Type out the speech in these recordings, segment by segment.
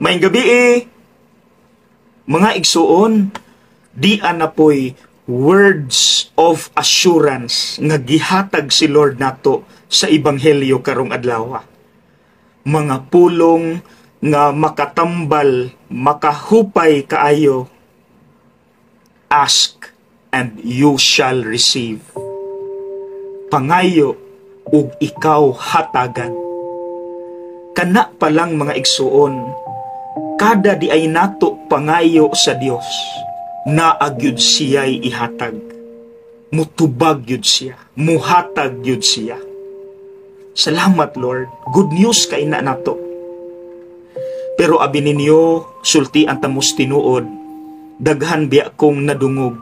Maayong gabii. Mga igsuon, di na po'y words of assurance nga gihatag si Lord nato sa ebanghelyo karong adlaw. Mga pulong nga makatambal, makahupay kaayo. "Ask and you shall receive." Pangayo ug ikaw hatagan. Kana pa lang, mga igsuon, kada diay nato pangayo sa Dios, naa gyud siya'y ihatag. Mutubag gyud siya, muhatag gyud siya. Salamat, Lord. Good news kay na nato. Pero abi ninyo, sultian ta mos tinuod, daghan biya kong nadungog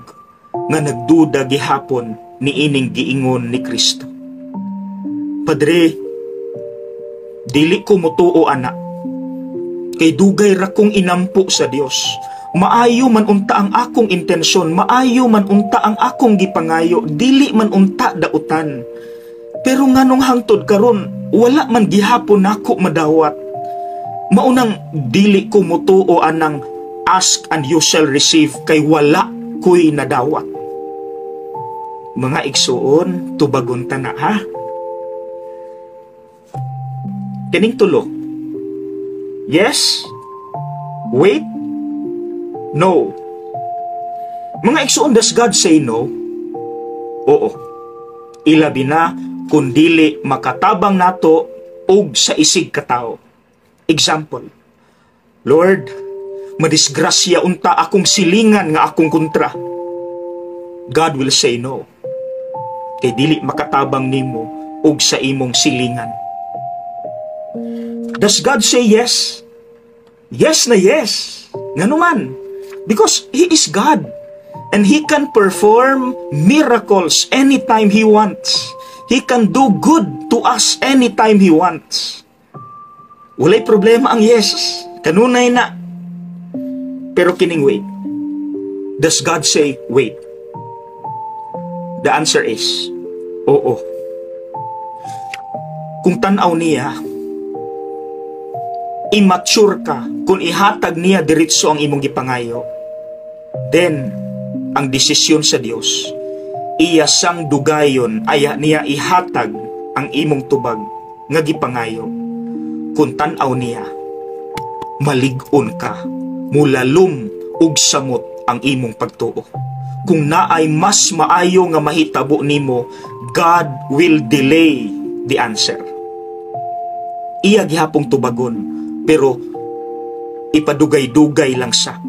nga nagduda gihapon ni ining giingon ni Kristo. "Padre, dili ko mutuo ana. Kay dugay ra kong inampo sa Dios. Maayo man unta ang akong intensyon, maayo man unta ang akong gipangayo, dili man unta dautan. Pero nganong hangtod karon wala man gihapon nako madawat? Maunang dili ko mutuo anang 'ask and you shall receive' kay wala ko'y nadawat." Mga igsuon, tubagon ta na ha. Kining tulo. Yes? Wait? No. Mga igsuon, does God say no? Oo. Ilabi na kung dili makatabang nato og sa isig katawo. Example, "Lord, madisgrasya unta akong silingan nga akong kontra." God will say no. Kay dili makatabang nimo og sa imong silingan. Does God say yes? Yes na yes. Ngano man? Because He is God. And He can perform miracles anytime He wants. He can do good to us anytime He wants. Walay problema ang yes. Kanunay na. Pero kining wait. Does God say wait? The answer is, oo. Kung tanaw niya, immature ka kung ihatag niya diretso ang imong gipangayo. Then, ang desisyon sa Dios, iya sang dugayon aya niya ihatag ang imong tubag nga gipangayo. Kung tan-aw niya, malig-on ka, mulalom ug samot ang imong pagtuo. Kung naay mas maayo nga mahitabo nimo, God will delay the answer. Iya gihapong tubagon, pero ipadugay-dugay lang sa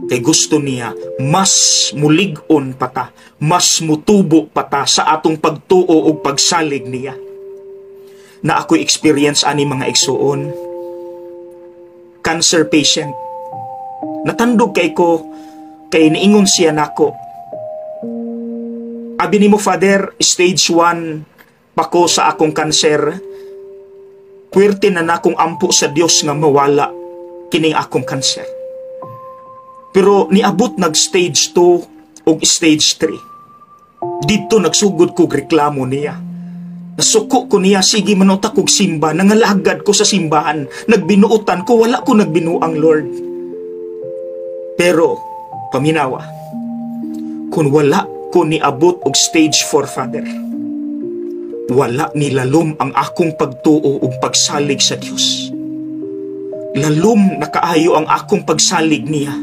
kay gusto niya mas mulig-on pa ta, mas mutubo pa ta sa atong pagtuo ug pagsalig niya. Na ako'y experience ani, mga igsuon, cancer patient. Natandog kay ko kay niingon siya nako, "Abi nimo, Father, stage 1 pa ko sa akong cancer. Puwerte na nakong ampo sa Dios nga mawala kining akong cancer. Pero niabot nag stage 2 ug stage 3. Didto nagsugod kog reklamo niya. Nasuko ko niya, sige man unta kog simba, nangalagad ko sa simbahan, nagbinuutan ko, wala ko nagbinuang, Lord. Pero, paminawa, kung wala ko niabot og stage 4, Father, wala nilalom ang akong pagtuo ug pagsalig sa Dios. Lalom na kaayo ang akong pagsalig niya.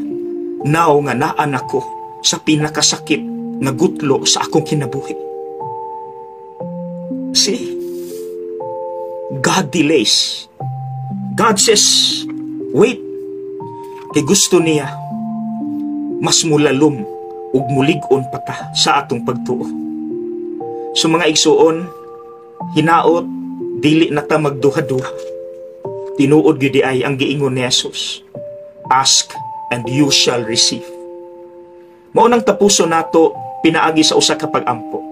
Now nga naan ako sa pinakasakit nga gutlo sa akong kinabuhi." See? God delays. God says, "Wait." Kay gusto niya, mas mulalom ug mulig-on pa ta sa atong pagtuo. So mga igsuon, hinaot, dili na ta magduha-duha. Tinuod gyud ay ang giingon ni Jesus. "Ask and you shall receive." Mao nang tapuso nato pinaagi sa usa ka pag-ampo.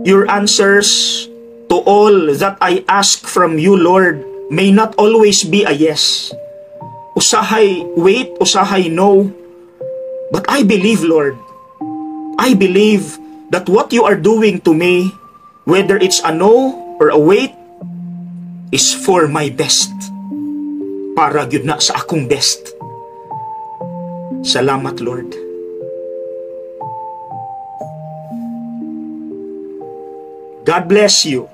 Your answers to all that I ask from you, Lord, may not always be a yes. Usahay wait, usahay no. But I believe, Lord, I believe that what you are doing to me, whether it's a no or a wait, is for my best. Para gyud na sa akong best. Salamat, Lord. God bless you.